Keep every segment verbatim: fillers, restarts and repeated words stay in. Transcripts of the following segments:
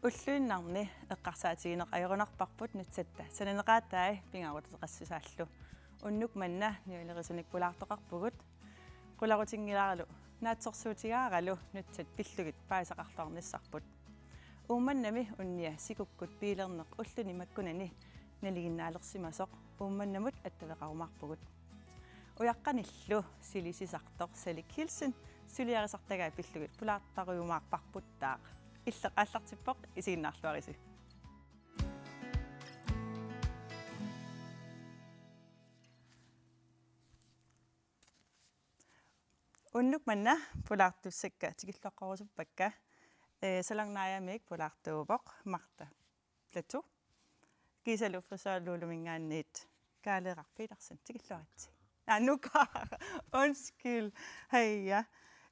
Ulluinnarni eqqarsaatigineq ajorunarparput nutsatta sananeqaatai pingaaruteqassusaallu. Unnuk manna nujalerisunik pulaartoqarpugut. Qularutinngilaaralu naatsorsuutigaaralu nutsat pillugit paasisaqarluarnissarput. Uummannami unnia sikukkut biilerneq ulluni makkunani nalinginnaalersimasoq Uummannamut attaveqarumaarpugut. Ujaqqanillu silisisartoq Salik Kielsen suliarisartagai pillugit pulaartarujumaarparputtaaq. Illeq aallartippoq, isiginnaarluarisi. Unnuk manna pulaartussakka tikilluaqqorusuppakka. Ee, Salon Najamiit pulaartuuvoq Marta Platou. Kiisalu Frisør Luluminngaanniit Kaaleeraq Petersen, tikilluaritsi. Aa, Nuka. Undskyld. Hej, ja.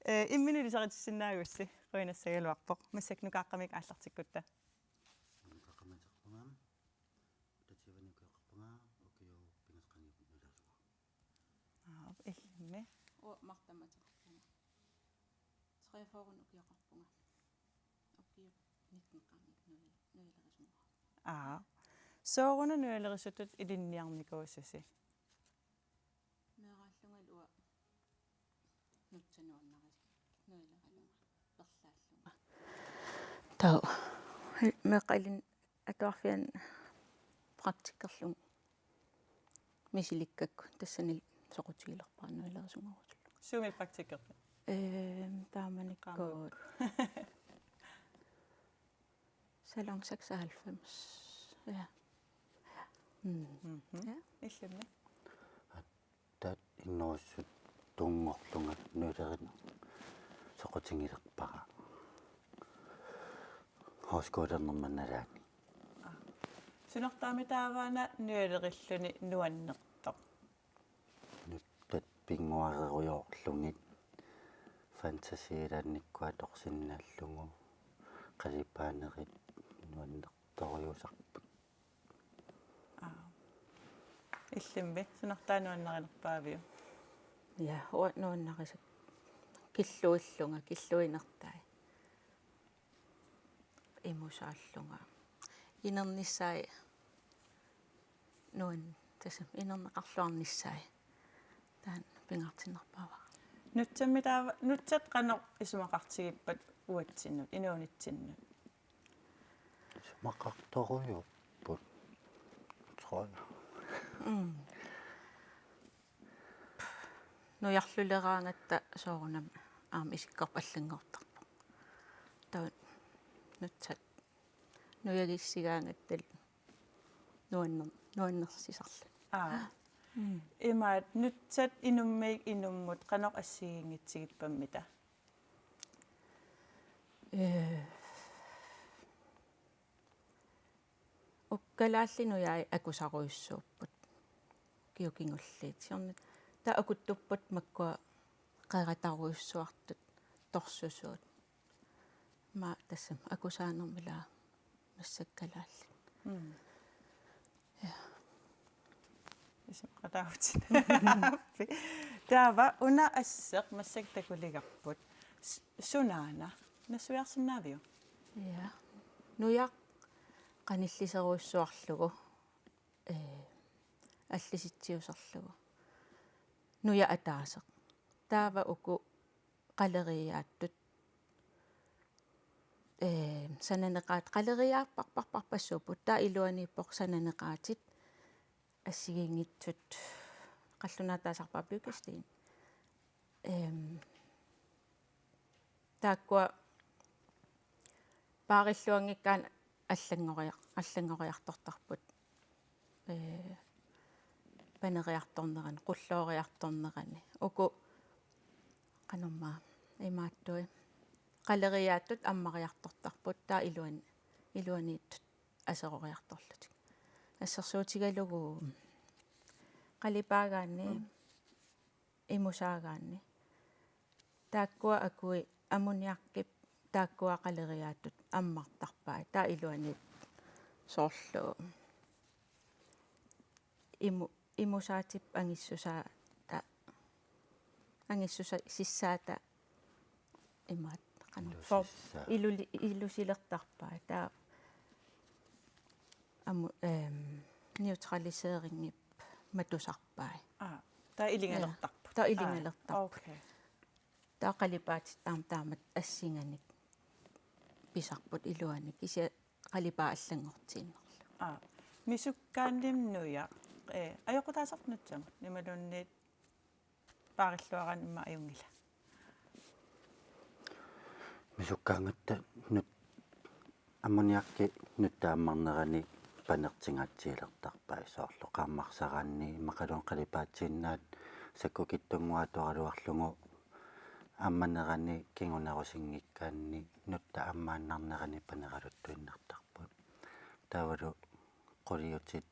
Ee, imminut ilisaritissinnaagussi, qujanassaagaluarpoq. Massakkut Nukaaqqamik aallartikkutta. Nukaaqqamik aallartikkutta. Utaqqiivinik ukioqarpunga, ukioq pingasut qaangiupput nujalerisunnguaq. Aap, illimmi? Uanga Martamik aallartikkutta. Treogfyrre ukioqarpunga. Ukioq nitten qaangiupput nuja-, nujalerisunnguaq. Aap. Sooruna nujalerisutut ilinniarnikuususi? Meeraallungalu uanga nutsanuannaris-, nujaleralunga, perlaallunga. Taava, meeqqat ilin-, atuarfianni praktikkerlunga misilikkakku tassani soqutigilerpara nujalerisunngorusullunga. Suumi praktikkerpit? Ehm, taamanikkuut. Qaammagut. Salon seksoghalvfems. Ja. Mm. Mhm. Ja. Illimmi? Aatsaat innerussuttunngorlunga nujalerineq soqutigilerpara. Højskolernerma nalaani. Aa. Sunaana taava una nujalerilluni nuannertoq? Nutsat pinnguarerujoorlugit Fantasilandikkut atorsinnaallugu qalipaanerit nuannertorujussuusarput. Aa. Illimmi, sunaana nuannarinerpaaviuk? Ja, uanga nuannarisakka killuillunga, killuinertai. Imusaallunga. Inernissai nuan-, tassami inerneqarluarnissai. Taanna pingaartinnerpaavara. Nutsammi taava, nutsat qanoq isumaqartigippat uatsinnut, inuunitsinnut? Isumaqartorujuupput, tror jeg. Mm. Nujarluleraangatta soorunami aamma isikkoq allanngortarpoq. Taava nutsat nujagissigaangattalu nuanner-, nuannersisarluni. Aa. Mm. Imaat nutsat inummiit inummut qanoq assigiinngitsigippammita? Ee, uku kalaallit nujai akusarujussuupput. Ukiut kingulliit. Siorna taava akuttupput makkua qeratarujussuartut torsusuut. Aamma tassami akusaanermi ilaa massakkut kalaallit. Mm. Ja. Isumaqataavunga. Taava una asseq massakkut takuligarput. S-, sunaana? Nassuiarsinnaaviuk? Ja. Nujaq qanilliserujussuarlugu. Ee, allisitsiuserlugu. Nuja ataaseq. Taava uku qaleriaattut, ee, sananeqaat-, qaleriaapparparparpassuupput, taava iluaniippoq sananeqaatit assigiinngitsut qallunaataasarpaat byggesten. Ehm, taakkua paarilluanngikkaanni allanngoriar-, allanngoriartortarput. Ee, paneriartornerani, qullooriartornerani. Uku qanormaa imaattui. Qaleriaattut ammariartortarput, taava iluan-, iluaniittut aseroriartorlutik. Assersuutigalugu qalipaagaanni, mm, imusaagaanni. Taakkua akui ammoniakkip taakkua qaleriaattut ammartarpai. Taava iluaniit soorlu imu-, imusaatip angissusaata, angissusa-, sissaata imaat, qanoq, for-, ilusilertarpai. Iluli-, ilusilertarpai. Taava amu-, ehm, neutraliserinngip matusarpai. Aa, taava ilingalertarput. Taava ilingalertarput. Okay. Taava qalipaatit aamma taamatut assinganik pisarput iluani kisianni qalipaat allanngortiinnarlugit. Aa, misukkaannim nujaq. Ee, ajoqutaasarput nutsamut imaluunniit paarilluaraanni immaqa ajunngila. Misukkaangatta nut-, ammoniakki nuttap ammarnerani panertingaatsialertarpai soorlu qaammarsaraanni imaluunniit qalipaatsiinnaat sakkukitsunnguaq atoraluarlugu ammanerani kingunerusinngikkaanni nuttap ammaannarnerani paneraluttuinnartarput. Taavalu quliutit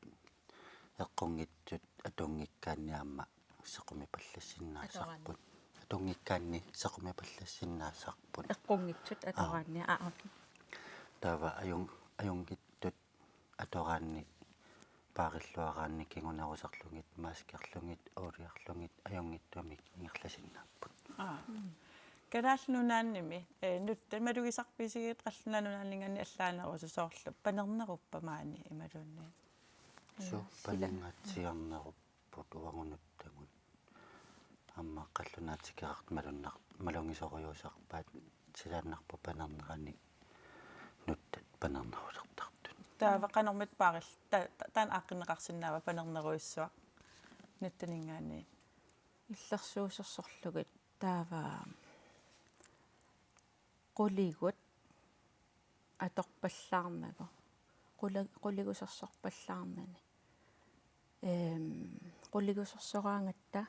eqqunngitsut atunngikkaanni aamma sequmipallassinnaasarput. Atoraanni. Atunngikkaanni sequmipallassinnaasarput. Eqqunngitsut atoraanni, aa. Taava ajun-, ajunngitsut atoraanni paarilluaraanni kingunerusarlugit, maskerlugit, uuliarlugit, ajunngitsumik ingerlasinnaapput. Aa. Mm. Kalaallit Nunaannimi, ee, nut-, malugisarpisigit Qallunaat Nunaanninngaanniit allaanerusut soorlu panerneruppat maani imaluunniit? Suu, sila. Panerngaatsiarnerupput uagut nuttagut. Aamma qallunaat tikeraartut malunnar-, malugisorujussuusarpaat silaannarpoq panernerani nuttat panernerulertartut. Taava qanormita paaril-, ta-, ta-, taanna aaqqinneqarsinnaava panernerujussuaq nuttaninngaanniit? Illersuusersorlugit taava quligut atorpallaarnagu. Quli-, quligusersorpallaarnani. Ehm, quligusersoraangatta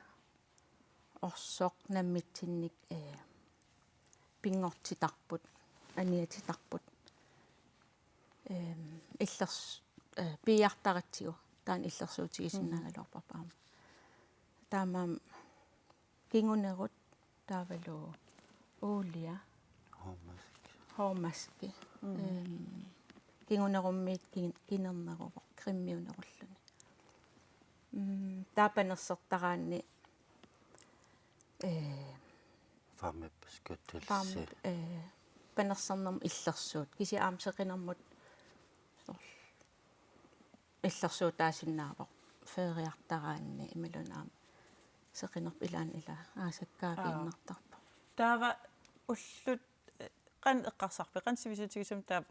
orsoq nammitsinnik, eh, pinngortitarput, aniatitarput. Ehm, illers-, eh, piiartaratsigu taanna illersuutigisinnaagaluarparput aamma. Taamaammat kingunerut taavalu uulia. Hårmaske. Hårmaske. Mm. Ehm, kingunerummiit kin-, kinerneruvoq, cremiunerulluni. Mm, taava panersertaraanni, eh, Varmebeskyttelse. Varme-, eh, panersernermut illersuut. Kisianni aamma seqinermut soorlu illersuutaasinnaavoq feeriartaraanni imaluunniit aamma seqinerput ilaanni ila aasakkaaviinnartarpoq. Aa. Taava ullut, eh, qanoq eqqarsarpit, qanoq sivisutigisumik taava,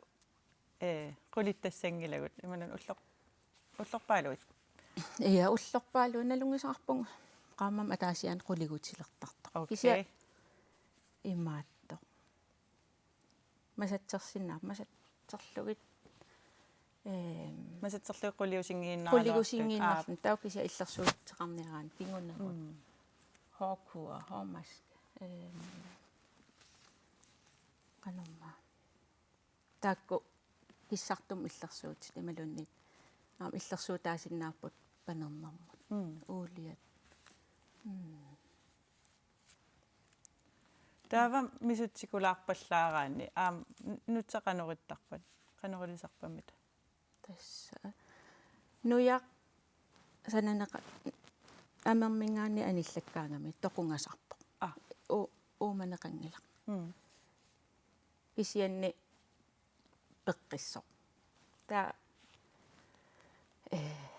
eh, qulittassanngilagut, imaluunniit ullor-, ullorpaaluit? Ja, ullorpaaluit nalunngisaqarpugut qaammammat ataasiaannaq quligutilertartoq. Okay. Kisianni imaattoq. Masatsersinnaa-, masatserlugit, ehm, Masatserlugit quliusinngiinnarluartut. Quliusinngiinnarluni. Aap. Taava kisianni illersuuteqarniaraanni kingunerut. Mm. Hårkur, hårmaske. Ehm, qanormaa. Taakku kissartumut illersuutit imaluunniit. Aamma illersuutaasinnaapput panernermut. Mm. Uuliat. Mm. Taava misutsikulaarpallaaraanni aamma n-, nutsat qanoq ittarpat? Qanoq ilisarpammita? Tassa. Nujaq sananeqa-, amerminngaanniit anillakkaangami toqungasarpoq. Aa. U-, uumaneqanngilaq. Mm. Kisianni peqqissoq. Taava, eh,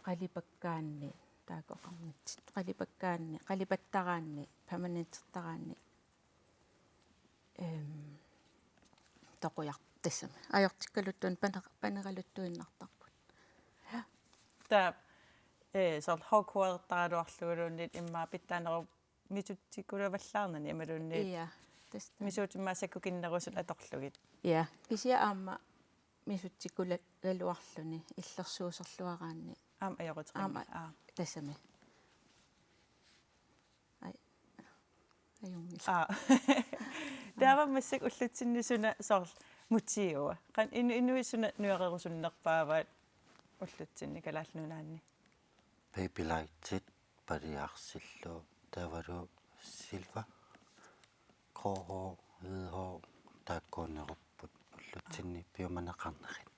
qalipakkaanni, taakku oqarnitsinni, qalipakkaanni, qalipattaraanni, permanentertaraanni, ehm, toqujar-, tassami. Ajortikkaluttuinnaq, paner-, paneraluttuinnartarput. Ja. Taava, eh, soorlu hårkurertaraluarluguluunniit immaqa pitsaanerup misutsikuluavallaarnani imaluunniit. Ja, tassa. Misuutimmaa sakkukinnerusut atorlugit. Ja, kisianni aamma misutsikulaagaluarluni illersuuserluaraanni. Aamma ajoquteqanngilaq. Aamma, aa. Tassami. Ai. Ajunngilaq. Aa. Taava massakkut ullutsinni suna soorlu motivi. Qanoq inu-, inuit suna nuererusunnerpaavaat ullutsinni Kalaallit Nunaanni? Baby lightit paliarsillu taavalu silver, grå hår, hvide hår, taakkuunerupput ullutsinni piumaneqarnerit.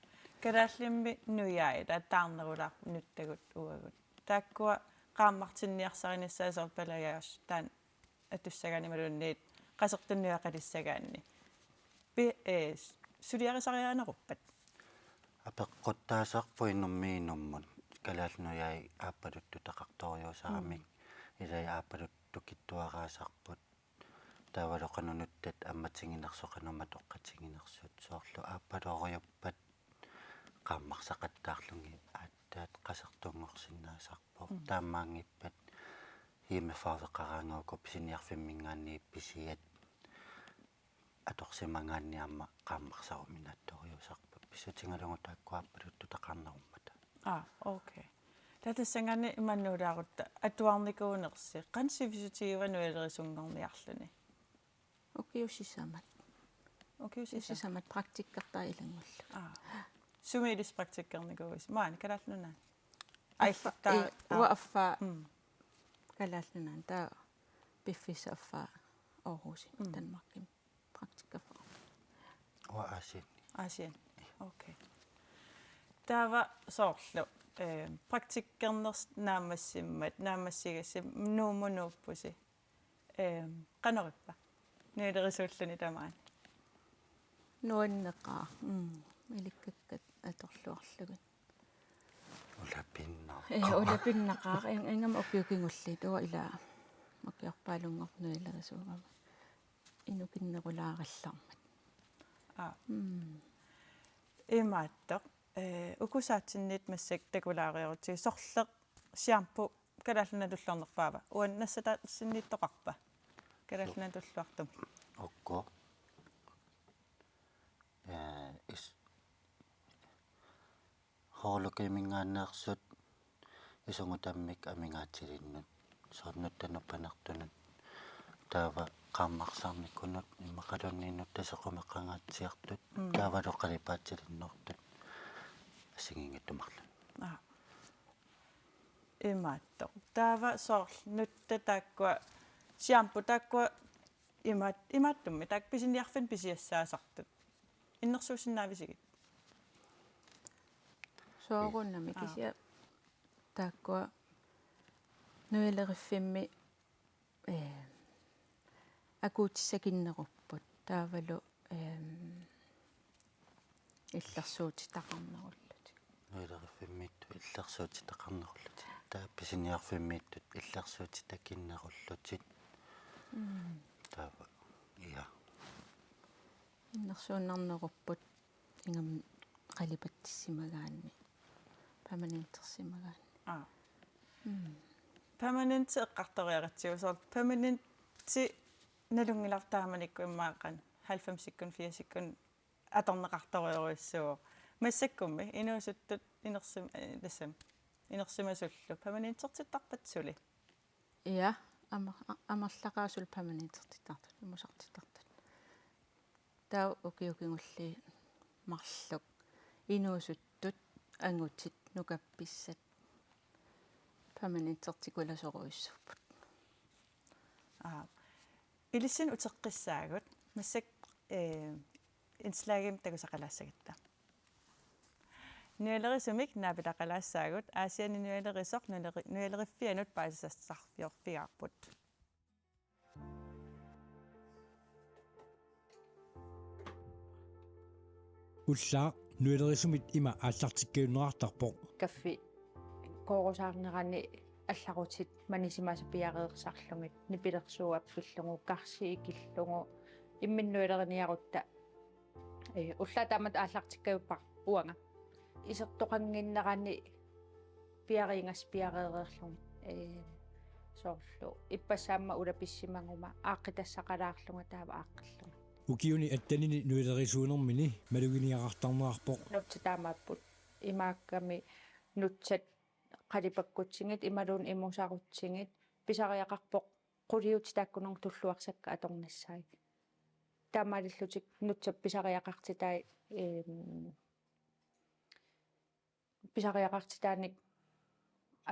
Kalaallimmi nujai, taava taarnerulaarput nuttagut uagut. Taakkua qaammartinniarsarinissaat soorlu Palayaas taanna atussagaanni imaluunniit qasertunnguaqalissagaanni. Pi-, eh, suliarisariaaneruppat? Apeqquttaasarpoq inummit inummut. Kalaallit Nunaanni aappaluttutaqartorujussuusarami. Mm. Ilai aappaluttut tukittuaraasarput. Taavalu qanoq nuttat ammatiginersut qanoq matoqqatiginersut soorlu aappalorujuppat qaammarsaqattaarlugit aatsaat qasertunngorsinnaasarpoq. Mm. Taamaanngippat hjemmefagit qaraangaakku pisiniarfimminngaanniit pisiat atorsimagaanni aamma qaammarsaruminaattorujussuusarput. Pissutigalugu taakku aappaluttutaqarnerummata. Aa, okay. Taava tassanngaanniit imannuulaarutta atuarnikuunersi, qanoq sivisutigiva nujalerisunngorniarluni? Ukiut sisamat. Ukiut sisamat. Sisamat praktikkertaa ilanngullugu. Aa. Sumi ilissi praktikkernikuuisi? Maani Kalaallit Nunaanni? Affa-, aillitta-, ii, aa. Uanga affaa. Mm. Kalaallit Nunaanni, taava piffissaq affaa Aarhusimi, mm, Danmarkimi praktikkerfeqarpoq. Uanga Aasianni. Aasianni. Okay. Taava soorlu, eh, praktikkernersi naammassimmat, naammassigassi Nuummut nuuppusi. Eh, qanorippa? Nujalerisuulluni tamaani. Nuanneqaaq. Mm. Ilikkakkat atorluarlugit. Ulapinnaqaaq. Eh, ulapinnaqaaq. Ing-, ingammik ukiut kingulliit uanga ila ukiorpaalunngorpoq nujalerisuugama. Inukinnerulaarallarmat. Aa. Mm. Imaattoq, eh, uku saatsinniit massakkut takulaariarutsigu, sorleq shampoo Kalaallit Nunaanni tulluarnerpaava? Uani nassataasinniittoqarpa? Kalaallit Nunaanni tulluartumik. Uku. Eh, is-, Holocaustiminngaanneersut isugutammik amigaatilinnut, soorlu nutsanut panertunut, taava qaammarsarnikunut, immaqaluunniit nutsasequmaqangaatsiartut, mm, taavalu qalipaatsilinnut assigiinngitsut marluk. Aa. Imaattoq. Taava soorlu nutsa taakkua, shampoo taakkua imaat-, imaattummi, taakku pisiniarfinni pisiassaasartut. Innersuussinnaavisigit? Soorunami. Aa. Kisianni taakkua nujaleriffimmi, eh, akuutissakinnerupput. Taavalu, ehm, illersuutitaqarnerullutik. Nujaleriffimmit illersuutitaqarnerullutik. Taava pisiniarfimmiittut illersuutitakinnerullutik. Mm. Taava, ja. Innersuunnarnerupput ingammik qalipaatsissimagaanni, permanentersimagaanni. Aa. Mm. Permanenti eqqartoriaratsigu, soorlu permanenti nalunngilarput taamanikkut immaqa halvfemsikkut, firsikkut atorneqartorujussuuvoq. Massakkummi inuusuttut inersim-, eh, tassami inersimasullu permanentertittarpat suli? Ja, amer-, a-, amerlaqaat suli permanentertittartut, imusartittartut. Taava ukiut kingulliit marluk inuusuttut angutit nukappissat permanentertikulasorujussuupput. Aa, ilissinnut uteqqissaagut, massakkut, eh, indslagimik takusaqalaassagatta. Nujalerisumik naapitaqalaassaagut, Aasianni nujalerisoq nujaleri-, nujaleriffianut paasisassarfiorfigaarput. Ullaaq nujalerisumit ima aallartikkajunneqartarpoq. Kaffi koorusaarnerani allarutit manisimasat piareersarlugit, nipilersuut appillugu, karsi ikillugu, imminut nujaleriniarutta. Eh, ullaaq taamatut aallartikkajuppara uanga. Isertoqannginnerani piariingassat piareereerlugit. Eh, soorlu ippassaq aamma ulapissimaguma aaqqitassaqalaarlunga taava aaqqillunga. Ukiuni attenini nujalerisuunermini maluginiagaqartarnerarpoq. Nutsat taamaapput. Imaakkami nutsat qalipakkutsigit imaluunniit imusarutsigit, pisariaqarpoq quliutit taakkununnga tulluarsakka atornissaat. Taamaalillutik nutsat pisariaqartitai, ehm, pisariaqartitaanik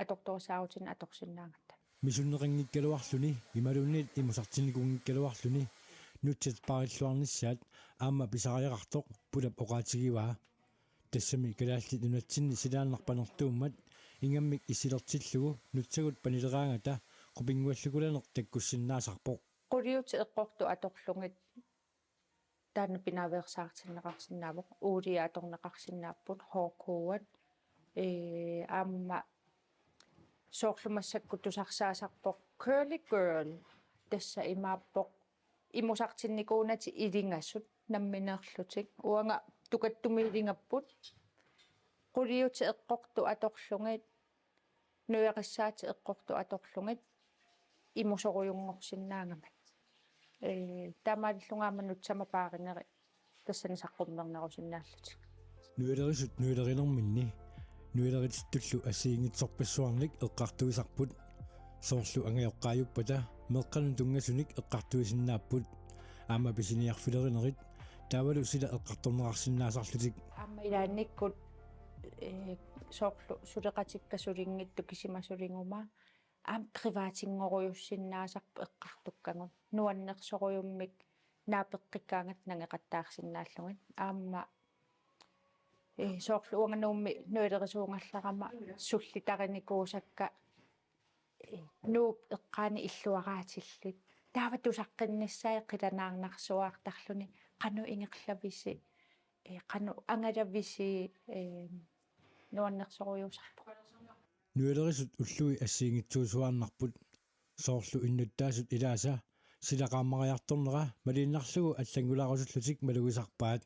atortorissaarutinik atorsinnaagatta. Misunneqanngikkaluarluni imaluunniit imusartinnikunngikkaluarluni nutsat paarilluarnissaat aamma pisariaqartoq Pulap oqaatigivaa. Tassami Kalaallit Nunatsinni silaannaq panertuummat ingammik issilertillugu nutsagut panileraangata qupinnguallukulaneq takkussinnaasarpoq. Quliutit eqqortut atorlugit taanna pinaveersaartinneqarsinnaavoq, uulia atorneqarsinnaapput H K-at. Ee, aamma soorlu massakkut tusarsaasarpoq Curly Girl, tassa imaappoq imusartinnikuunatik ilingasut nammineerlutik. Uanga Tukattumiilingapput, quliutit eqqortut atorlugit, nuerissaat eqqortut atorlugit imusorujunngorsinnaagammik. Ee, taamaalillunga aamma nutsamat paarinerit tassani saqqummernerusinnaallutik. Nuilerisut nuilerinerminni nuileritittullu assigiinngitsorpassuarnik eqqartuisarput. Soorlu angajoqqaajuppata meeqqanut tunngasunik eqqartuisinnaapput. Aamma pisiniarfilerinerit taavalu sila eqqartorneqarsinnaasarlutik. Aamma ilaannikkut, ee, soorlu suleqatikka sulinngitsut kisima suliguma aamma privatinngorujussinnaasarput eqqartukkagut. Nuannersorujummik naapeqqikkaangatta nangeqattaarsinnaallugit. Aamma, ee, soorlu uanga Nuummi nuilerisuugallarama sullitarinikuusakka, ee, Nuup eqqaani illuaraatillit. Taava tusaqqinnissaat qilanaarnarsuaartarluni, qanoq ingerlavisi, ee, qanoq angalavisi, ee, nuannersorujussuusarpoq. Nuilerisut ullui assigiinngitsuusuaannarput, soorlu innuttaasut ilaasa silaqaamariartornera maliinnarlugu allanngulaarusullutik malugisarpaat.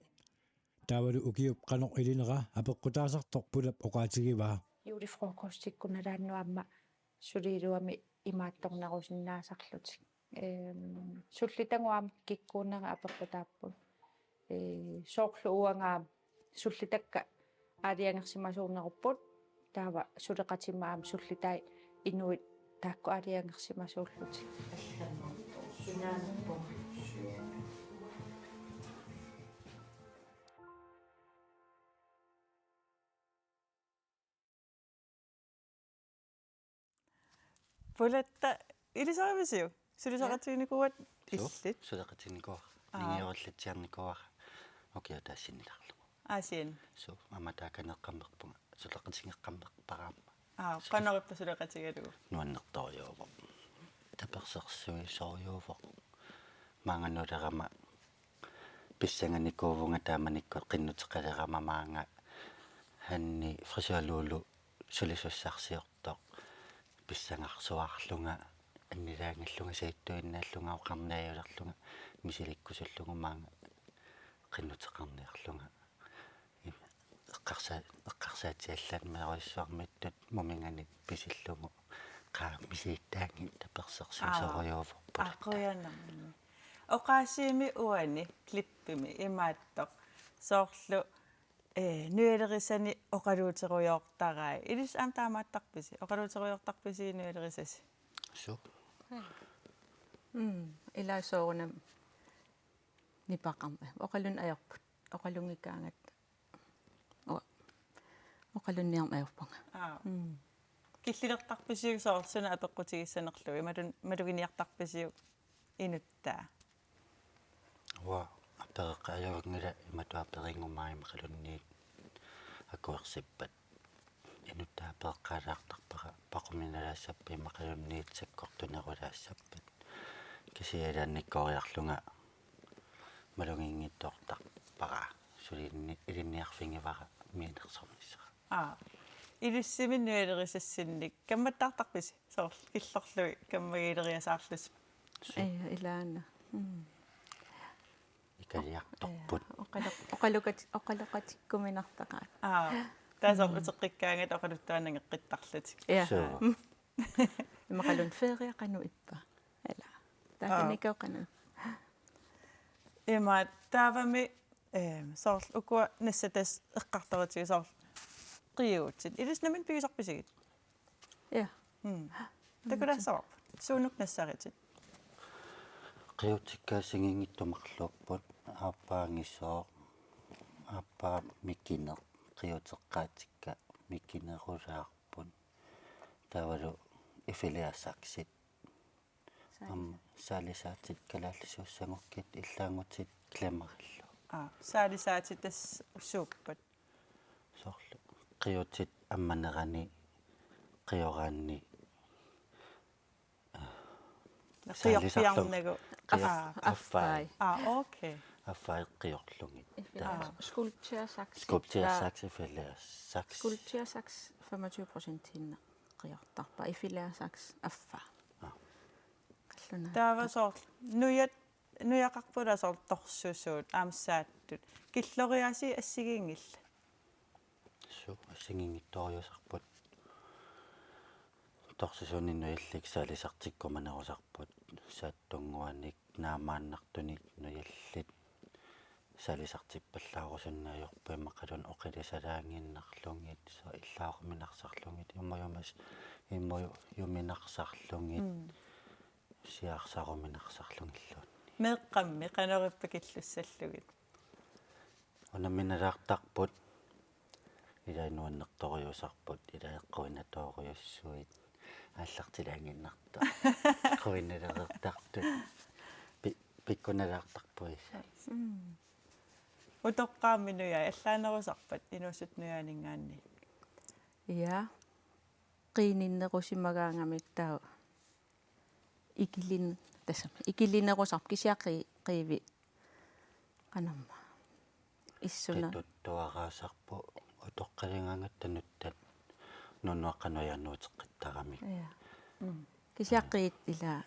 Taavalu ukiup qanoq ilinera apeqqutaasartoq Pulap oqaatigivaa. Julefrokostikkut nalaannut aamma suli iluamik imaattornerusinnaasarlutik. Ehm, sullitagut aamma kikkuunerat apeqqutaapput. Ee, soorlu uanga sullitakka aalajangersimasuunerupput, taava suleqatima aamma sullitai inuit taakku aalajangersimasuullutik. Pulatta, ilisarivisiuk? Suleqatiginikuuat? Suu, illit? Suleqatiginikuuara. Aa. Ningiorlatsiarnikuuara. Ukiut taassinnilaarlugu. Aasiit. Suu, aamma taakaneeqqammerpunga. Suleqatigeqqammerpara aamma. Aa, suu. Qanorippa suleqatigalugu? Nuannertorujuuvoq. Tapersersuisorujuuvoq. Maanga nulerama pissanganikuuvunga taamanikkut qinnuteqalerama maanga Hanni Frisør Lulu sulisussarsiortoq pissangarsuarlunga annilaangallunga saittuinnaallunga oqarniajulerlunga misilikkusullugu maanga qinnuteqarniarlunga. Eqqarsa-, eqqarsaatiallaat meerujussuarmiittut muminganik pisillugu qaa misigittaanngilaq tapersersuisorujuuvoq. Aa. Pulatta. Aa, qujanaq. Oqaasiimi uani klippimi imaattoq. Soorlu, ee, nuilerisani oqaluuterujoortarai. Ilissi aamma taamaattarpisi? Oqaluuterujoortarpisi nuilerisasi? Suu. Mm, ilaa soorunami nipaqarmat. Oqalunngikkaagut. Oqa-, oqalunniarneq ajorpunga. Aa. Mm. Killilertarpisiuk soorlu suna apeqqutigissanerlugit, malun-, maluginiartarpisiuk inuttaa? Uanga apereqqaajunngilanga imatut aperiguma immaqaluunniit akuersippat. Inuttaa apereqqaalaartarpara, paquminalaassappat immaqaluunniit sakkortunerulaassappat. Kisianni ilaannikkooriarlunga maluginngitsoortarpara, sulinni ilinniarfigivara mianersornissara. Aa. Ilissimi nuilerisassinnik kammattaartarpisi? Soorlu killorlugit kammagiileriasaarlusi. Suu. Ija, ilaana. Mm. Ikaliartorput. Ija. Oqaloq-, oqaloqat-, oqaloqatikkuminartaqaat. Aa. Taava soorlu, mm, uteqqikkaangatta oqaluttuaannangeqqittarlutik. Ija. Suu. Immaqaluunniit ferie qanoq ippa? Ila. Aa. Taakaniikkagut qanoq ippa? Ima taavami, ehm, soorlu ukua nassatassat eqqartorutigu soorlu qiuutsit. Ilissi nammineq pigisarpisigit? Ja. Mm. Takulaassavarput. Suunuku nassaritit? Qiuutsikka assigiinngitsut marluupput. Aappaa Angisooq, aappaa Mikineq, qiuuteqqaatsikka Mikinerulaarput. Taavalu Ifiliasaksit. Saali-. Aamma saalisaatit kalaallisuussagukkit illaanngutit Glimmerlu. Aa, saalisaatit tassa suuppat? Soorlu qiuutsit ammanerani, qioraanni, aa, saalisarlu-. Qiorpiarnagu. Qio-, aa, affai. Affai. Aa, okay. Affaa eqqiorlugit. Ifilia-, Aa. Skulptursaks. Skulptursaks, ifilia-, saks. Skulptursaks femogtyve procent hinne eqqiortarpaa. Ifilia-, saks affaa. Aa. Qalluna. Taava soorlu nujat, nujaqarput soorlu torsusuut aamma saattut. Killoriaasiit assigiinngillat. Suu, assigiinngitsorujussuusarput. Torsusuunik nujallit saalisartikkumanerusarput. Saattunnguanik naammaannartunik nujallit saalisartippallaarusunneq ajorput immaqaluunniit oqilisalaanngiinnarlugit, soorlu illaaruminarsarlugit, imujumis-, imujuminarsarlugit, Mm. siaarsaruminarsarlugilluunniit. Meeqqammi qanoq ippa killussallugit? Unamminalaartarput, ilai nuannertorujussuusarput, ilai eqquinnatoorujussuit, aallartilaanngiinnartut, eqquinnalereertartut, pi-, pikkunalaartarput isai. Mm. Utoqqaammi nujai allaanerusarpat inuusuttut nujaaninngaanniit? Ja. Qiininnerusimagaangamik taava. Ikilin-, tassami. Ikilinerusarpoq kisianni qi-, qiivi qanormaa. Issuna. Qituttuaraasarpoq utoqqaligaangatta nuttat nunuaqqanujanuuteqqittaramik. Ja. Mm. Kisianni qiit ila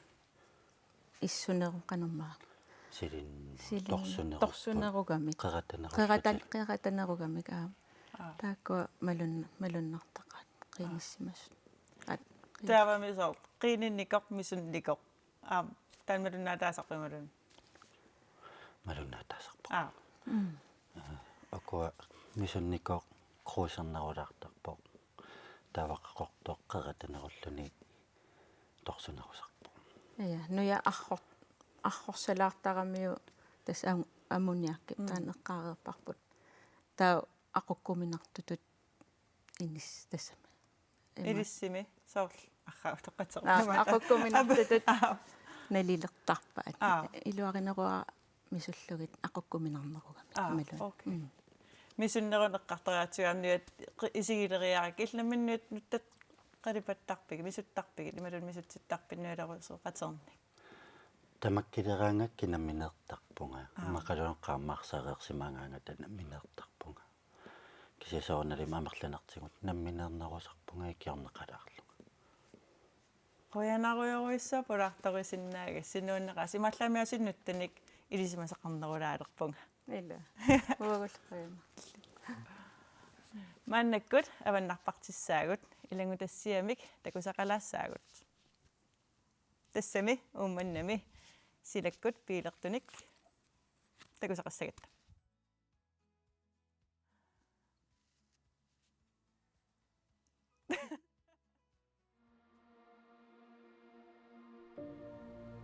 issuneru qanormaa. Silin-, Silin-, torsuneru-, torsunerugamik. Qerataneru-, Qeratan-, qeratanerugamik, aa. Aa. Taakku malun-, malunnartaqaat qiinissimasut. Aat, qiin-, Taavami soorlu qiininnikoq misunnikoq. Aam, taanna malunnaataasarpit imaluunniit? Malunnaataasarpoq. Aa. Mm. Ukua misunnikoq kruusernerulaartarpoq. Taava qaqortoq qeratanerulluni torsunerusarpoq. Ja, nuja arror-, arrorsalaartaramiuk tassa am-, ammoniakki. Mm. Taanna eqqaareerparput. Taava aqukkuminartutut inis-, tassami. Ima. Ilissimi soorlu arraa utoqqaterput. Aa, aqukkuminartutut Aa. nalilertarpaat. Aa. Iluarineruara misullugit aqukkuminarnerugamik. Aa, Imaluunniit. Okay. Mm. Misunneruneq eqqartoriartigu aamma nujat qi-, isigileriarakku illit nammineq nuttat qalipattarpigit, misuttarpigit, imaluunniit misutsittarpit nujalerusooqaternik? Tamakkileraangakkit nammineertarpunga. Aa. Immaqaluunniit qaammarsareersimagaangata nammineertarpunga. Kisianni soorunalimi amerlanertigut nammineernerusarpunga ikiorneqalaarlunga. Qujanarujorujussuaq pulaartorisinnaagassi, nuanneqaasi, imaallaat aamma nuttanik ilisimasaqarnerulaalerpunga. Ila. Uagut qujanaq. Maannakkut avannarpartissaagut ilanngutassiamik takusaqalaassaagut. Tassami Uummannami silakkut biilertunik takusaqassagatta.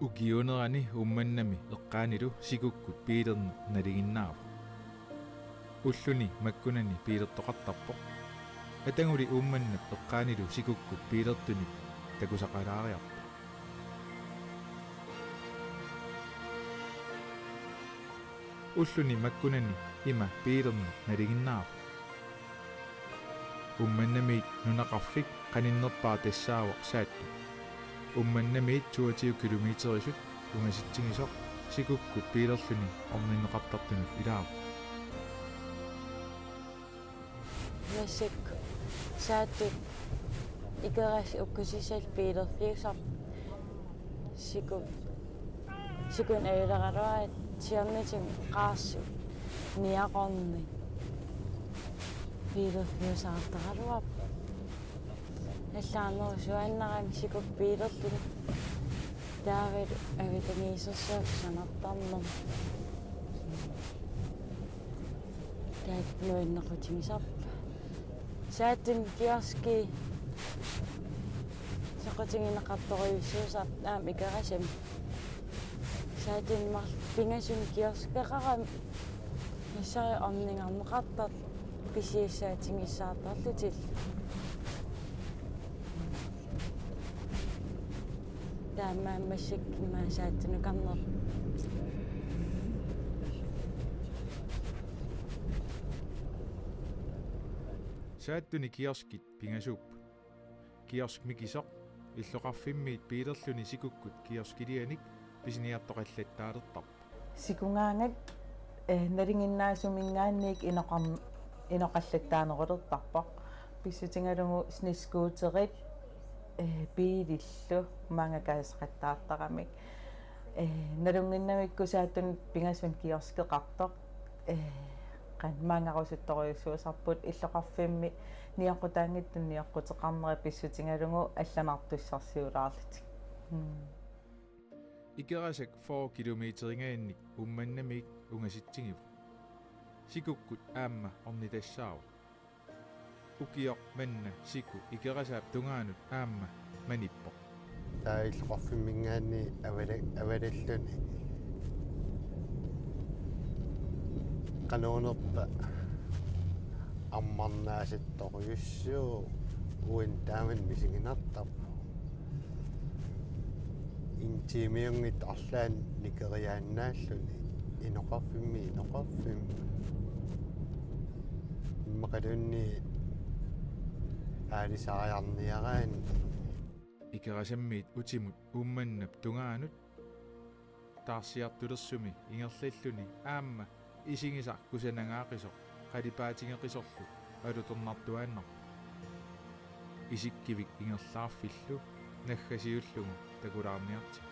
Ukiuunerani Uummannami eqqaanilu sikukkut biilerneq nalinginnaavoq. Ulluni makkunani biilertoqartarpoq. Ataguli Uummannap eqqaanilu sikukkut biilertunik takusaqalaariarpoq. Ulluni makkunani ima biilerneq nalinginnaavoq. Uummannamiit nunaqarfik qaninnerpaaq tassaavoq Saattut. Uummannamiit toogtyve kilometerisut ungasitsigisoq sikukkut biilerluni orninneqartartunut ilaavoq. Massakkut Saattut Ikerasip ukkusissallu biilerfiusarpoq. Siku-, sikunik ajuleraluarpaa siornatigut qaarsut niaqornit biilerfiusaartaraluarput. Allaanerusuaannarami sikukkut biilerluni. Taavalu avitangiisersuaq sanartarnermut. Taakku nuannequtigisarpaat. Saattuni kioski soqutigineqartorujussuusarpoq aamma Ikerasami. Saattuni marluk pingasuni kioskeqarami. Nassariarlunga ornigarneqartartoq pisiassaatigissaartarlutillu. Taamaammat massakkut ima Saattunukarneq. Saattuni kioskit pingasuupput. Kiosk mikisoq illoqarfimmiit biilerluni sikukkut kioskilianik pisiniartoqallattaalertarpoq. Sikugaangak Eh, nalinginnaasuminngaanniit inoqar-, inoqallattaanerulertarpoq. Pissutigalugu snescooterit, eh, biilillu maanga kaasaqattaartaramik. Eh, nalunnginnamikku Saattunut pingasuni kioskeqartoq. Eh, qanoq maanngarusuttorujussuusarput illoqarfimmi nioqqutaanngitsuni nioqquteqarnera pissutigalugu allanartussarsiulaarlutik. Mm. Ikerasak fyrre kilometerinngaanniit Uummannamiit ungasitsigivoq. Sikukkut aamma ornitassaavoq. Ukioq manna siku Ikerasaap tungaanut aamma manippoq. Taava illoqarfimminngaanniit avala-, avalalluni. Qanoq oqarpa, ammarnaasattorujussuuvoq, uani taamani misiginartarpoq. En timiunngitsoq arlaannik nikeriaannaalluni, inoqarfimmiit inoqarfimmi. Immaqaluunniit aalisariarniaraanni. Ikerasammiit utimut Uummannap tungaanut taarsiartulersumi ingerlalluni aamma isigisaq kusanagaaqisoq qalipaatigeqisorlu alutornartuaannarpoq. Isikkivik ingerlaarfillu naggasiullugu takulaarniartigu.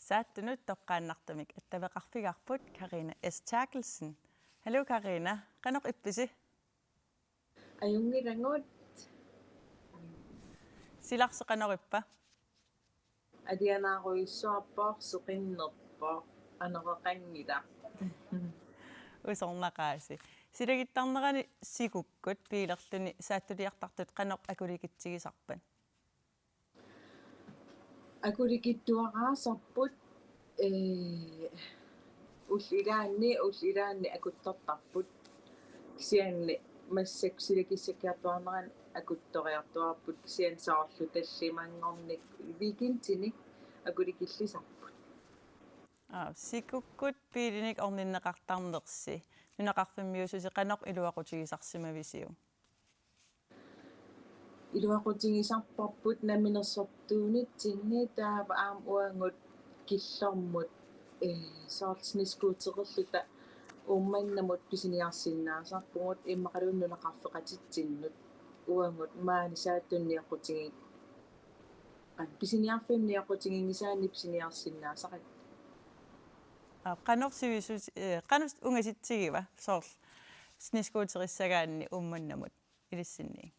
Saattunut toqqaannartumik attaveqarfigaarput Karina S. Terkelsen. Hallo Karina, qanoq ippisi? Ajunngilagut. Silarsi qanoq ippa? Alianaarujussuarpoq, seqinnerpoq, anoreqanngilaq. Usornaqaasi. Silagittarnerani sikukkut biilerluni saattuliartartut qanoq akulikitsigisarpat? Akulikitsuaraasarput, ee, ullut ilaanni, ullut ilaanni akuttortarput. Kisianni massakkut silakissakkiartuaarnerani akuttoriartuaarput, kisianni soorlu tallimanngornikkut weekendinik akulikillisarput. Aa, sikukkut biilinik orninneqartarnersi nunaqarfimmiussusi qanoq iluaqutigisarsimavisiuk? Iluaqutigisarparput namminersortuunitsinni, taava aamma uagut killormut, ee, soorlu snescooterilluta Uummannamut pisiniarsinnaasarpugut, immaqaluunniit nunaqarfeqatitsinnut uagut maani Saattunut nioqqutigi-, aa, pisiniarfimmi nioqqutiginngisaanni pisiniarsinnaasaqagut. Aa, qanoq sivisut-, ee, qanoq ungasitsigiva soorlu snescooterissagaanni Uummannamut ilissinni?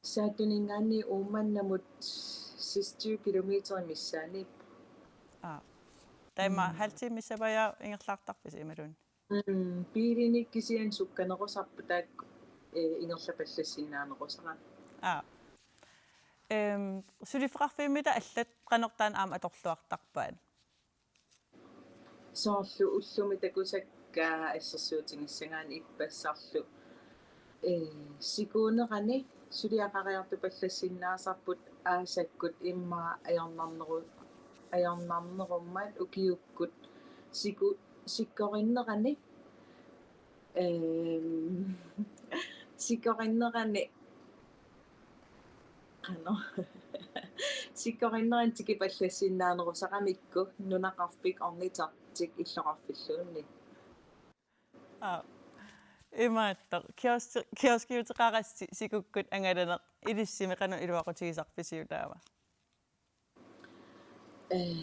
Saattuninngaanniit Uummannamut seksogtyve kilometer missaaniippoq. Aa. Taava Mm. halv time missapajaaq ingerlaartarpisi imaluunniit? Mm, biilinik kisianni sukkanerusarpoq taakku, ee, ingerlapallassinnaanerusarami. Aa. Ehm, suliffeqarfimmita allat qanoq taanna aamma atorluartarpaat? Soorlu ullumi takusakka assersuutigissagaanni ippassarlu, ee, sikuunerani suliaqariartupallassinnaasarput aasakkut immaqa ajornarneru-, ajornarnerummat ukiukkut siku-, sikkorinnerani, ehm, sikkorinnerani Qanoq. Sikkorinnerani tikipallassinnaanerusaramikku nunaqarfik ornitertik illoqarfilluunniit. Aa. Imaattoq. Kiosk-, kioskiuteqarassi sikukkut angalaneq ilissimi qanoq iluaqutigisarpisiuk taava? Ee,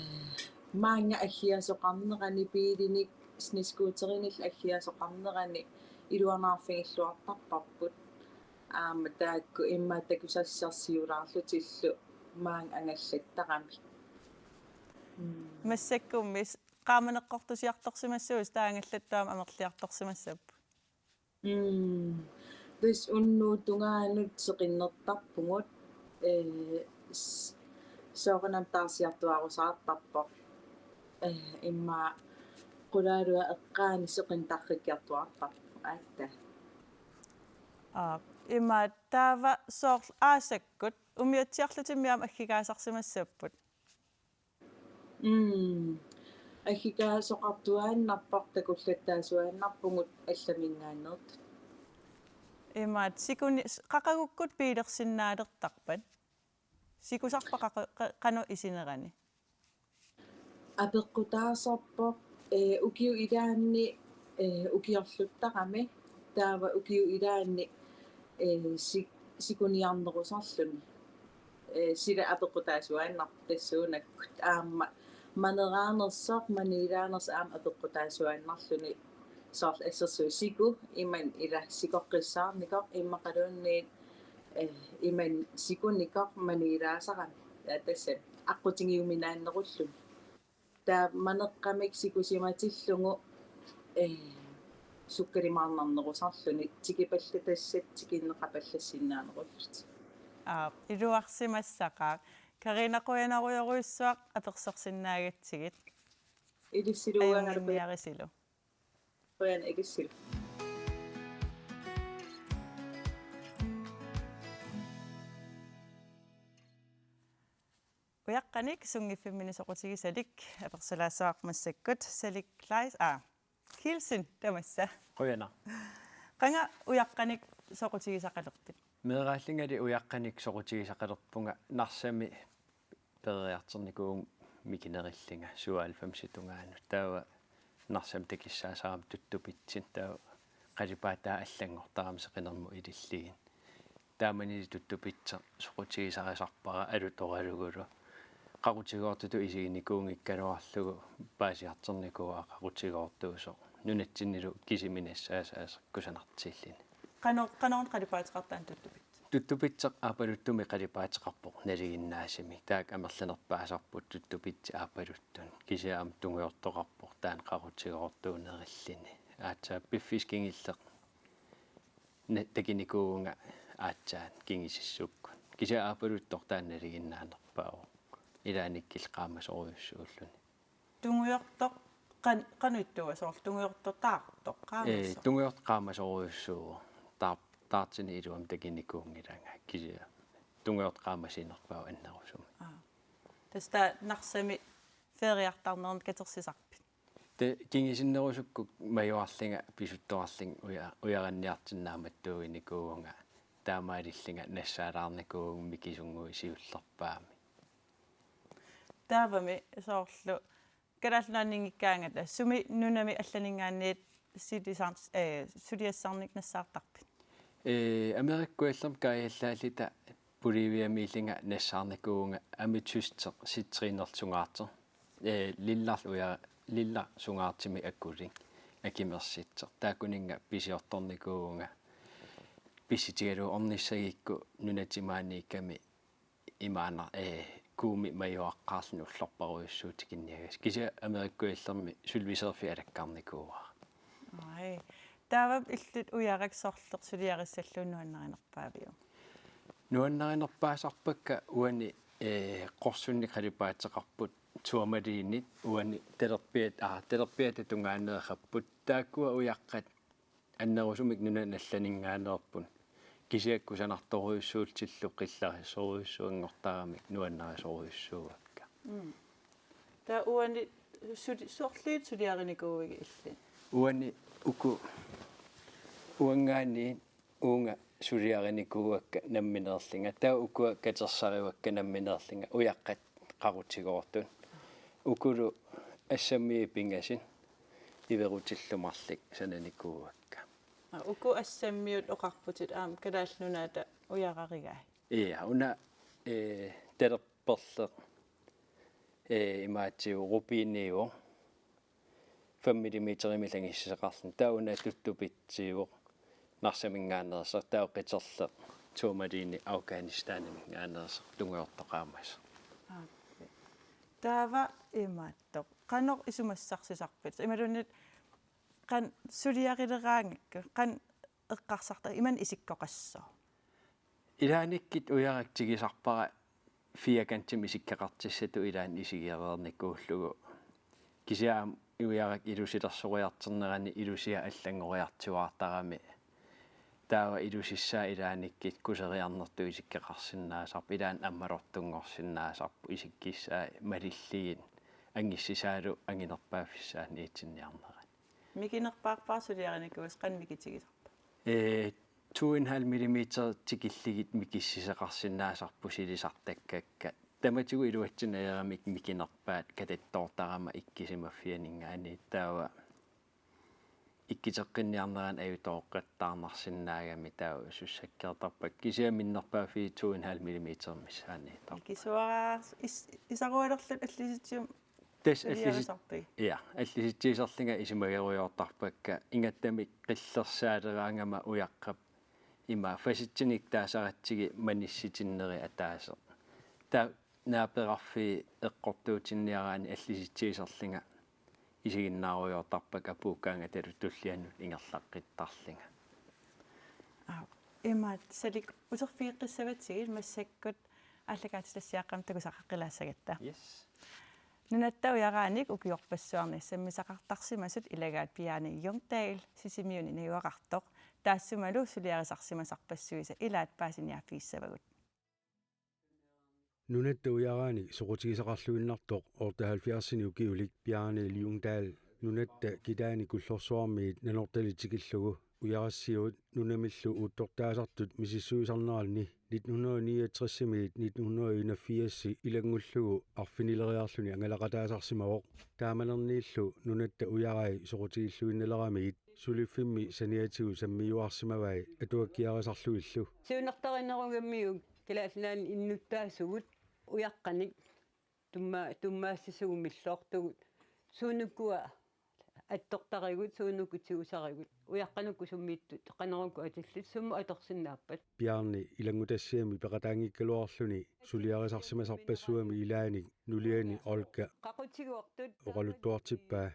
maanga aggiasoqarnerani biilinik snescooterinik aggiasoqarnerani iluanaarfigilluartarparput. Aamma taakku immaqa takusassarsiulaarlutillu maanga angallattaramik. Mm. Massakkummi s-, qaamaneqqortusiartorsimassuusi taava angallattuamik amerliartorsimassapput. Mm. Tassa unnuup tungaanut seqinnertarpugut, ee, s-, soorunami taarsiartuaarusaartarpoq. Ee, immaqa qulaaluat eqqaani seqinneq tarrikkiartuaartarpoq aatsaat. Aa, ima taava soorlu aasakkut umiatsiarlutimmi aamma aggigaasarsimassapput. Mm. Aggigaasoqartuaannarpoq, takullattaasuaannarpugut allaminngaanneersut. Imaat sikuni s-, qaqagukkut biilersinnaalertarpat? Sikusarpa qaqa-, qa-, qanoq isinerani? Apeqqutaasarpoq, ee, ukiup ilaanni, ee, ukiorluttarami, taava ukiup ilaanni, ee, si-, sikuniarnerusarluni. Ee, sila apeqqutaasuaannarpoq tassuunakkut. Aamma maneraarnersoq, maniilaanersoq aamma apeqqutaasuaannarluni, soorlu assersuut siku, imannak ila sikoqqissaarnikoq, immaqaluunniit, ee, imannak sikunikoq maniilaasarami. Taava tassami aqqutigiuminaannerulluni. Taava maneqqamik sikusimatillugu, ee, sukkalimaarnarnerusarluni, tikipallatassat tikinneqapallassinnaanerullutik. Aap, iluarsimassaqaaq. Karina, qujanarujorujussuaq apersorsinnaagatsigit. Ilissilu, uanga ajunnginniarisilu. Qujanaq, ilissilu. Ujaqqanik sunngiffimminni soqutigisalik apersulaassavara massakkut, Salik Kleist, aa, Kielsen, tamassa. Qujanaq. Qanga ujaqqanik soqutigisaqalerpit? Meeraallungali ujaqqanik soqutigisaqalerpunga, Narsami peroriartornikuuvunga mikinerillunga syvoghalvfemsit tungaanut. Taava Narsami takissaasarama Tuttupitsin, taava qalipaataa allanngortarami seqinermut ilillugit. Taamanili Tuttupitseq soqutigisarisarpara alutoralugulu. Qaqutigoortutut isiginikuunngikkaluarlugu paasiartornikuuara qaqutigoortuusoq, nunatsinnilu kisimi nassaasaasa kusanartilluni. Qano-, qanoruna qalipaateqartaanut Tuttupitseq? Tuttupitseq Aappaluttumik qalipaateqarpoq nalinginnaasumik. Taakku amerlanerpaasarput Tuttupitseq Aappaluttunik. Kisianni aamma tungujortoqarpoq taanna qaqutigoortuunerilluni. Aatsaat piffissaq kingulleq na-, takunikuuvunga aatsaat kingusissukkut. Kisianni Aappaluttoq taanna nalinginnaanerpaavoq. Ilaannikkut qaamasorujussuulluni. Tungujortoq qan-, qanoq ittuua, soorlu tungujortoq taartoq, ee, qaamasoq? Tungujortoq qaamasorujussuuvoq. Taar-, taartunik iluamik takunikuunngilanga, kisianni tungujortoq qaamasuunerpaavoq annerusumik. Aa. Tassa taava Narsami feriartarnerni katersisarpit? Taava kingusinnerusukkut majuarlunga pisuttuarlunga uja-, ujarinniarsinnaammattuugunikuuvunga, taamaalillunga nassaalaarnikuuvunga mikisunnguit siullerpaamik. Taavami soorlu Kalaallit Nunaanninngikkaangata sumi nunami allaninngaanniit sulisaar-, ee, suliassarnik nassaartarpit? Ee, Amerikkuallermi kaajallaalluta Boliviamiillunga nassaarnikuuvunga ametysteq citrinerlu sungaartoq. Ee, lillarlu uja-, lilla sungaartumik akulik, akumersitsoq. Taakkuninnga pisiortornikuuvunga pissutigalugu ornissagukku nunatsinni maaniikkami imaanna, ee, kuumik majuaqqaarluni ullorparujussuuvoq tikinniagassat. Kisianni Amerikkuallermi suliviserfik alakkarnikuuara. Ai. Taava illit ujarakka sorleq suliarissallugu nuannarinerpaaviuk? Nuannarinerpaasarpakka uani, ee, qorsunnik qalipaateqarput tourmalinit, uani talerpiat-, aa, talerpiata tungaanneeqapput. Taakkua ujaqqat annerusumik nunani allaninngaanneerput. Kisianni kusanartorujussuullutillu qillarissorujussuanngortaramik nuannarisorujussuuakka. Mm. Taava uani suli-, sorliit suliarinikuuigit illit? Uani uku uanngaanniit uunga suliarinikuuakka nammineerlunga. Taava ukua katersarivaakka nammineerlunga ujaqqat qaqutigoortut. Ukulu assammiut pingasut iverutillu marluk sananikuuakka. Aa, uku assammiut oqarputit aamma Kalaallit Nunaata ujararigai? Ja, una, ee, talerperleq, ee, imaattoq rubiniuvoq. Fem millimeterimik langissuseqarluni. Taava una Tuttupitsiuvoq Narsaminngaanneersoq, taava qiterleq tourmalini Afghanistaniminngaanneersoq, tungujortoq qaamasoq. Aappi. Taava imaattoq. Qanoq isumassarsisarpit? Imaluunniit qanoq suliarileraangakku, qanoq eqqarsarta imannak isikkoqassaaq. Ilaannikkut Ujarak tigusarpara firkantimik isikkoqartussatut ilaanni isigereernikuullugu. Kisianni Ujarak ilusilersoriartornerani ilusiaq allanngoriartuaartarami. Taava ilusissaa ilaannikkut kuseriarnertut isikkoqarsinnaasarpoq, ilaanni ammalortunngorsinnaasarpoq isikkussaa malillugit angussisaalu anginerpaaffissaaniitsinniarnerani. Mikinerpaarpara suliarinikuusoq, qanoq mikitigisarpa? Ee, to en halv millimeter tikillugit mikissisoqarsinnaasarput silisartakkakka. Tamatigut iluatsinneq ajoramik mikinerpaat katattoortarama ikkusimaffianinngaanniit, taava ikkuteqqinniarnerani ajutooqqattaarnarsinnaagami taava sussakkeertarpakka. Kisianni minnerpaaffiit to en halv millimeter missaaniittarput. Ikisuaraa is-, isarualerlutit allisitsium-, tassa allisit-, suliarisarpigit? Ja, allisitsiuserlunga isumagerujoortarpakka, ingattamik qillersaaleraangama Ujaqqap ima facitsinik taasaratsigit manissutinneri ataaseq. Taava naaperarfiit eqqortuutinniaraanni allisitsiuserlunga isiginnaarujoortarpakka apuukkaangatalu tullianut ingerlaqqittarlunga. Aa, imaat salik uterfigeqqissavatsigit massakkut aallakaatitassiaaqqamik takusaqaqqilaassagatta. Yes. Nunatta Ujaraanik ukiorpassuarni sammisaqartarsimasut ilagaat Bjarne Ljungdahl, Sisimiuni najugaqartoq, taassumalu suliarisarsimasarpassuisa ilaat paasiniaaffigissavagut. Nunatta Ujaraanik soqutigisaqarluinnartoq otteoghalvfjerdsini ukiulik Bjarne Ljungdahl Nunatta Kitaani Kullorsuarmiit Nanortalik tikillugu Ujarassiuut nunamillu uuttortaasartut misissuisarneranni nitten hundrede niogtresimiit nitten hundrede enogfirs ilanngullugu arfinileriarluni angalaqataasarsimavoq. Taamanerniillu Nunatta Ujarai soqutigilluinnaleramigit suliffimmi saniatigut sammiuarsimavai atuakkiarisarlugillu. Siunertarinerugamiuk Kalaallit Nunaanni innuttaasugut Ujaqqanik tumma-, tummaassisugut milloortugut. Suunukkua attortarigut, suunukkut tigusarigut. Ujaqqanukkut summiittut, qanerukkut atillit, sumut atorsinnaappat. Bjarne ilanngutassiami peqataanngikkaluarluni suliarisarsimasarpassuami ilaanik nuliani Olga Qaqutigoortut oqaluttuartippaa.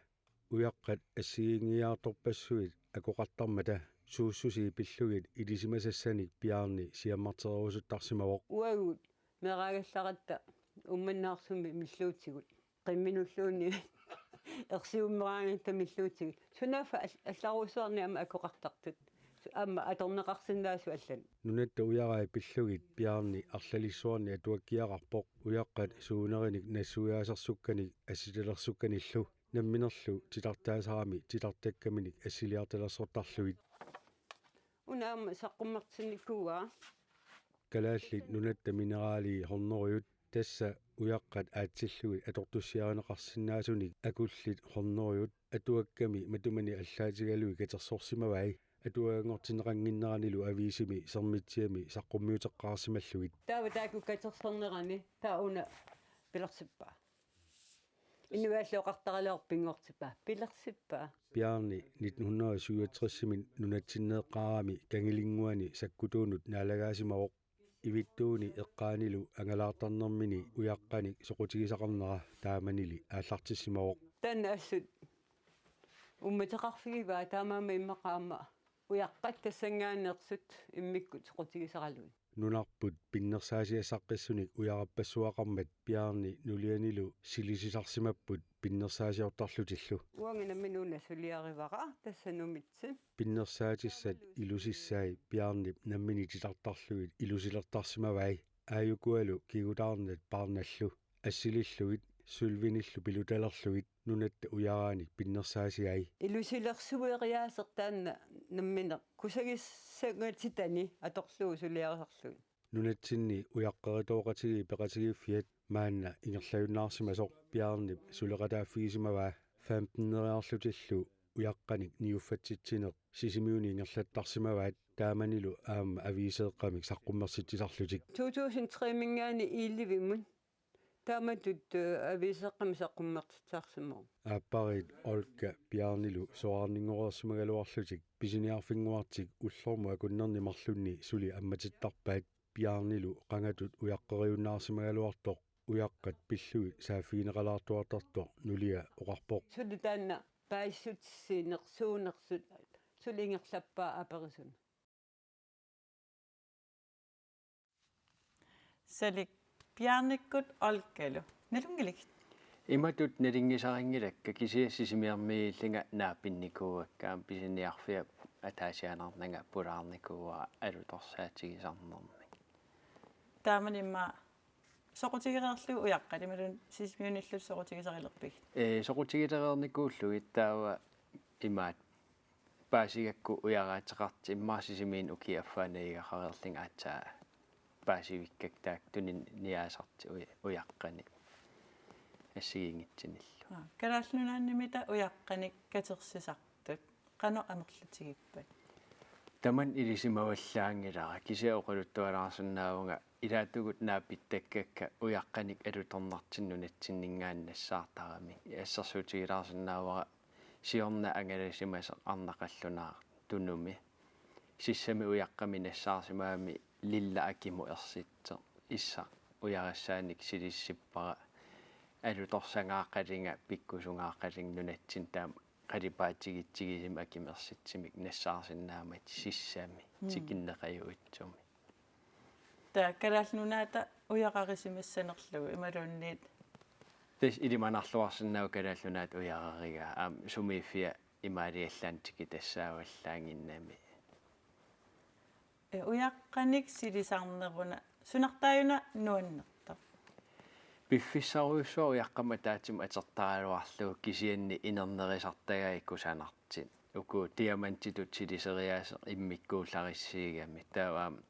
Ujaqqat assigiinngiiaartorpassuit akoqartarmata suussusii pillugit ilisimasassanik Bjarne siammartererusuttarsimavoq. Uagut meeraagallaratta Uummannaarsummi milluutigut. Qimminulluunniit ersiummeraangatta milluutigut. Sunaaffa all-, allarujussuarnik aamma akoqartartut. Aamma atorneqarsinnaasut allanut. Nunatta Ujarai pillugit Bjarne arlalissuarnik atuakkiaqarpoq Ujaqqat suunerinik nassuiaasersukkanik assitalersukkanillu. Namminerlu titartaasarami titartakkaminik assiliartalersortarlugit. Una aamma saqqummertinnikuuara. Kalaallit Nunatta Mineralii hundredit, tassa Ujaqqat aatsillugit atortussiarineqarsinnaasunik akullit hundredit atuakkami matumani allaatigalugit katersorsimavai, atuaganngortinneqannginneranilu aviisimi Sermitsiami saqqummiuteqqaarsimallugit. Taava taakku katersornerani taava una pilersippaa. Inuit allat oqartaraluarput pinngortipaa. Pilersippaa. Bjarne nitten hundrede syvogtresimi nunatsinneeqqaarami Kangilinnguani sakkutuunut naalagaasimavoq. Ivittuuni eqqaanilu angalaartarnermini Ujaqqanik soqutigisaqarnera taamanili aallartissimavoq. Taanna assut uummateqarfigivaa, taamaammat immaqa aamma Ujaqqat tassanngaanneersut immikkut soqutigisaralugit. Nunarput pinnersaasiassaqqissunik ujarappassuaqarmat Bjarne nulianilu silisisarsimapput pinnersaasiortarlutillu. Uanga nammineq una suliarivara tassa numitsi. Pinnersaatissat ilusissai Bjarnep nammineq titartarlugit ilusilertarsimavai, aajukualu kigutaarnat paarnallu, assilillugit sølvinillu pilutalerlugit Nunatta Ujaraanik pinnersaasiai. Ilusilersueriaaseq taanna nammineq kusagissangatitani atorlugu suliarisarlugit. Nunatsinni ujaqqeritooqatigiit peqatigiiffiat maanna ingerlajunnaarsimasoq Bjarnep suleqataaffigisimavaa. Femteneriarlutillu Ujaqqanik niuffatsitsineq Sisimiuni ingerlattarsimavaat, taamanilu aamma aviiseeqqamik saqqummersitsisarlutik. To tusind tre-minngaanniit ellevemut taamatut, øh, aviiseeqqamik saqqummersitsisarsimavoq. Aappariit Olga Bjarnelu soraarninngoreersimagaluarlutik pisiniarfinnguartik ullormut akunnerni marlunni suli ammatittarpaat. Bjarnelu qangatut ujaqqeriunnaarsimagaluartoq Ujaqqat pillugit saaffigineqalaartuartartoq nulia oqarpoq. Suli taanna paasissutissiineq suunersut suli ingerlappaa aperisunut. Salik Bjarnikkut Olgalu. Nalunngilat? Imatut nalunngisarinngilakka, kisianni Sisimiormiillunga naapinnikuuakka, aamma pisiniarfiup ataasiaannarnanga pulaarnikuuara alutorsaatigisarnermik. Taamani immaqa soqutigereerlugu ujaqqat imaluunniit Sisimiunilu soqutigisarilerpigit? Ee, soqutigilereernikuullugit, taava imaat paasigakku ujaraateqartut immaqa Sisimiuni ukiup affaani najugaqareerlunga aatsaat paasivikkakka taakku tuniniaasartut uja-, ujaqqanik assigiinngitsunillu. Aa, Kalaallit Nunaannimita ujaqqanik katersisartut qanoq amerlatigippat? Tamanna ilisimavallaanngilara, kisianni oqaluttualaarsinnaavunga ilaatigut naapittakkakka ujaqqanik alutornartunik nunatsinninngaanniit nassaartaramik. Assersuutigilaarsinnaavara siorna angalasimasoq arnaq qallunaaq Tunumi. Sissami ujaqqami nassaarsimagami lilla akimut ersittoq. Issaq ujarassaannik silisippara. Alutorsagaaqqalunga, pikkusugaaqqalunga nunatsinni taama qalipaatigitsigisumik akimut ersitsumik nassaarsinnaammat sissami. Mm. Tikinneqajuitsumi. Taava Kalaallit Nunaata ujararisimassanerlugu imaluunniit? Tassa ilimanarluarsinnaavoq Kalaallit Nunaata ujararigaa, aamma sumiiffia imaaliallaannaq tikitassaavallaannginnami. Ee, ujaqqanik silisarneruna sunartaajuna nuannertoq? Piffissarujussuaq ujaqqamik ataatsimik atortaraluarlugu, kisianni inernerisartagaat kusanartut. Uku diamantitut siliseriaaseq immikkuullarissuugami. Taava aamma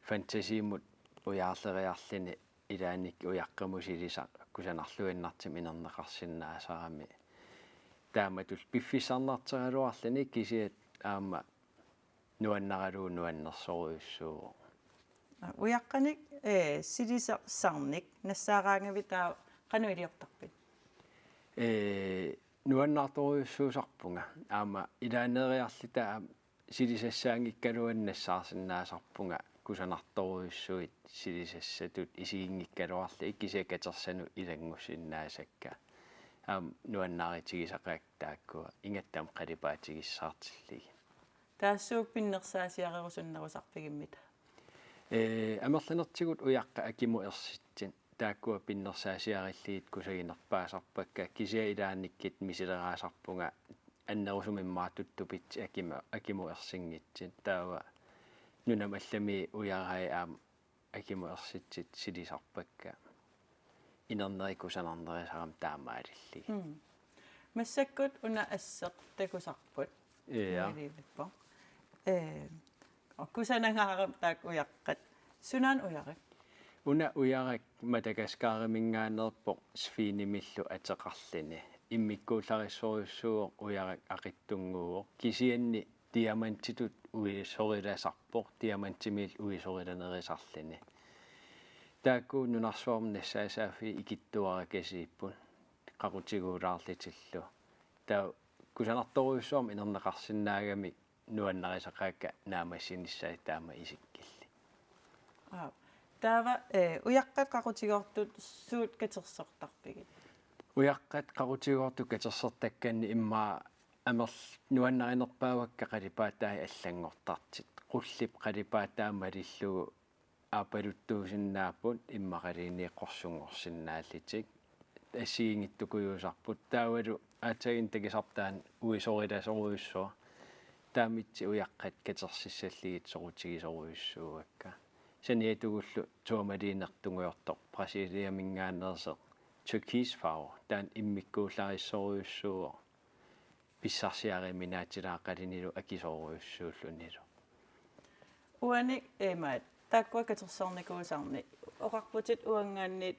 fantasiimut ujaarleriarluni ilaanni ujaqqamut silisaq kusanarluinnartumik inerneqarsinnaasarami. Taamatullu piffissarnarteraluarluni, kisianni aamma nuannaralugu nuannersorujussuuvoq. Ujaqqanik, ee, silisarnik nassaaraangavit taava qanoq iliortarpit? Ee, nuannaartorujussuusarpunga. Aamma ilaaneeriarluta aamma silisassaanngikkaluarlunga nassaarsinnaasarpunga kusanartorujussuit silisassatut isiginngikkaluarlugit, kisianni katersanut ilanngussinnaasakka. Aamma nuannaarutigisaqaakka taakkua ingammik qalipaatigissaartillugit. Taava suut pinnersaasiarerusunnerusarpigimmita? Ee, amerlanertigut ujaqqat akimut ersitsut. Taakkua pinnersaasiarillugit kusaginerpaasarpakka, kisianni ilaannikkut misileraasarpunga annerusumik immaqa tuttupitsut akimu-, akimut ersinngitsut. Taava nunamut allamut ujarai aamma akimut ersitsut silisarpakka. Inerneri kusanarnerisarami taamaalillugit. Mm. Massakkut una asseq takusarput. Ja. Nunaliivippoq. Ee, kusanangaarami taakku ujaqqat. Sunaana ujarak? Una ujarak Madagaskariminngaanneerpoq sfinimillu ateqarluni. Immikkuullarissorujussuuvoq, ujarak aquttunnguuvoq. Kisianni diamantitut uisorilasarpoq, diamantimiillu uisorilanerisarluni. Taakku nunarsuarmi nassaasaaffii ikittuarakasiipput, qaqutiguulaarlutillu. Taava kusanartorujussuarmik inerneqarsinnaagamik nuannarisaqaakka naammassinissaat taama isikkilli. Aa, taava, ee, ujaqqat qaqutigoortut suut katersortarpigit? Ujaqqat qaqutigoortut katersortakkanni immaqa amerl-, nuannarinerpaavakka qalipaatai allanngortartut. Qullup qalipaataa malillugu aappaluttuusinnaapput immaqaluunniit qorsunngorsinnaallutik. Assigiinngitsukujuusarput, taavalu aatsaat takusarput taanna uisorilasorujussuaq. Taamaattumik ujaqqat katersussallugit soqutigisorujussuuakka. Saniatigullu tuamaliinertungujortoq Brasiliaminngaanneersoq turkisfarve, taanna immikkuullarissorujussuuvoq. Pissarsiariuminaatsilaaqalunilu akisoorujussuullunilu. Uani imaat, taakkua katersornikuusarni, oqarputit uanngaanniit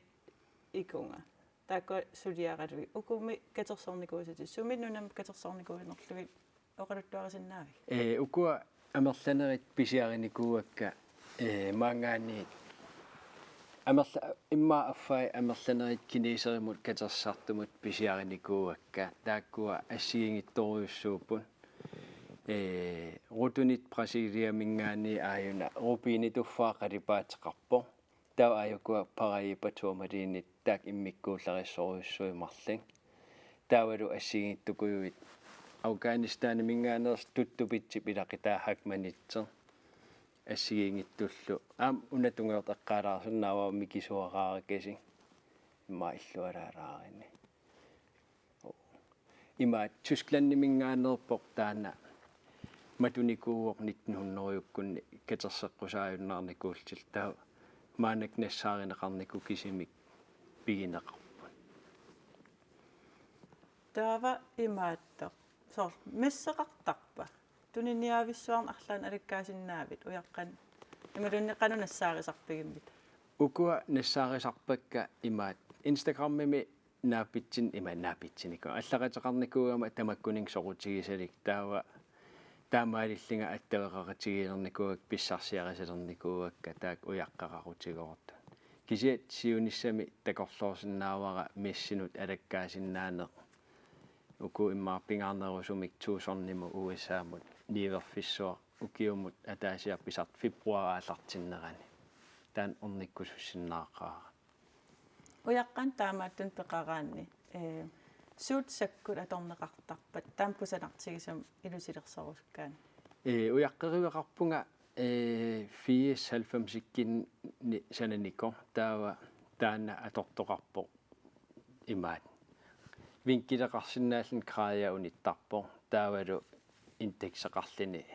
ikunga. Taakkua suliaralugit. Ukummi katersornikuusatit, sumi nunami katersornikuunerlugit oqaluttuarisinnaavigit? Ee, ukua amerlanerit pisiarinikuuakka, ee, maanngaanniit amerla-, immaqa affai amerlanerit kineserimut katersisartumut pisiarinikuuakka, taakkua assigiinngitsorujussuupput. Ee, rutunit Brasiliaminngaanniit aajuna rubinituffa qalipaateqarpoq. Taava aajukua Paraíba tuamaliinit taakku immikkuullarissorujussuit marluk. Taavalu assigiinngitsukujuit Afghanistaniminngaanneersoq tuttupitsip ilaqutaa hakmanitsoq. Assigiinngitsullu aamma una tungujortoq eqqaalaarsinnaavara mikisuaraarakasik immaqa illualaalaarinni. Imaattoq Tysklandiminngaanneerpoq taanna, matunikuuvoq nitten hundrede-kkunni katerseqqusaajunnaarnikuullutillu, taava maannakkut nassaarineqarnikoq kisimik pigineqarput. Taava imaattoq. Soorlu messeqartarpa? Tuniniaavissuarnik arlaannik alakkaasinnaavit ujaqqanik? Imaluunniit qanoq nassaarisarpigimmita? Ukua nassaarisarpakka imaattoq Instagramimi naapitsin-, ima naapitsinikuugama, allaqateqarnikuugama tamakkuninnga soqutigisalik, taava taamaalillunga attaveqaqatigiilernikuuakka, pissarsiarisalernikuuakka taakku ujaqqeqaqutigoortut. Kisianni siunissami takorloorsinnaavara messinut alakkaasinnaaneq. Uku immaqa pingaarnerusumik Tucsonimut U S A-mut niuerfissuaq ukiumut ataasiarput pisartoq februaarip aallartinnerani. Taanna ornikkusussinnaaqaara. Ujaqqanik taamaattunik peqaraanni, ee, suut sakkut atorneqartarpat taama kusanartigisumik ilusilersorusukkaanni? Ee, ujaqqeriveqarpunga, ee, firs halvfemsikkunni sananikoq, taava taanna atortoqarpoq imaattoq. Vinkileqarsinnaalluni gradit unittarput, taavalu indekseqarluni.